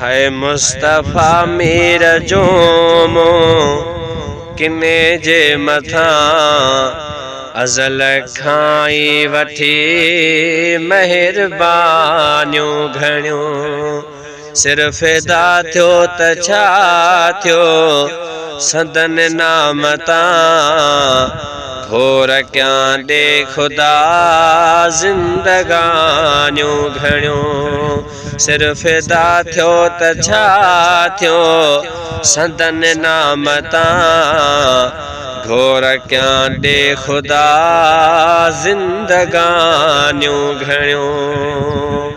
هي مصطفيٰ مير جو مون ڪني جي مٿان ازل کان ئي وٺي مهربانيون گهڻيون. سر فدا ٿيو ته ڇا ٿيو سندن نام تان ٿو رڪيان ڏي خدا زندگانيون گهڻيون. سر فدا ٿيو ته ڇا ٿيو سندن نام تان گهور ڪيان ڏي خدا زندگانيون گهڻيون.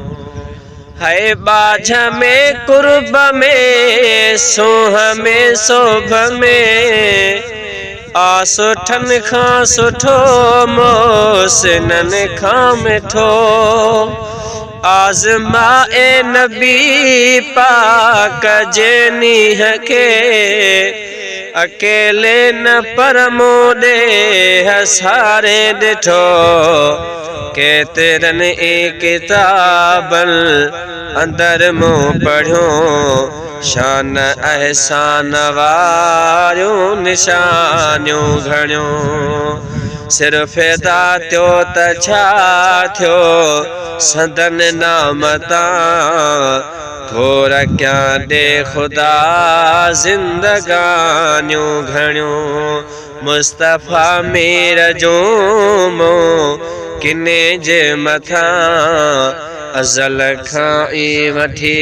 هي ٻاجهه ۾ قرب ۾ سونهن ۾ سوڀ ۾ آ سٺن کان سٺو محسنن کان مٺو آزمائي نبي پاڪ جي نينهن کي اڪيلي نه پر مون ڏيهه ساري ڏٺو ڪيترن ئي ڪتابن اندر مون پڙهيو شان احسان واريون نشانيون گهڻيون. سر فدا ٿيو ته ڇا ٿيو سندن نام تان ٿو رکيان ڏي خدا زندگانيون گهڻيون. مصطفيٰ مير جون مون ڪني جي مٿان ازل کان ئي وٺي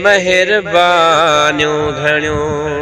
مهربانيون گهڻيون.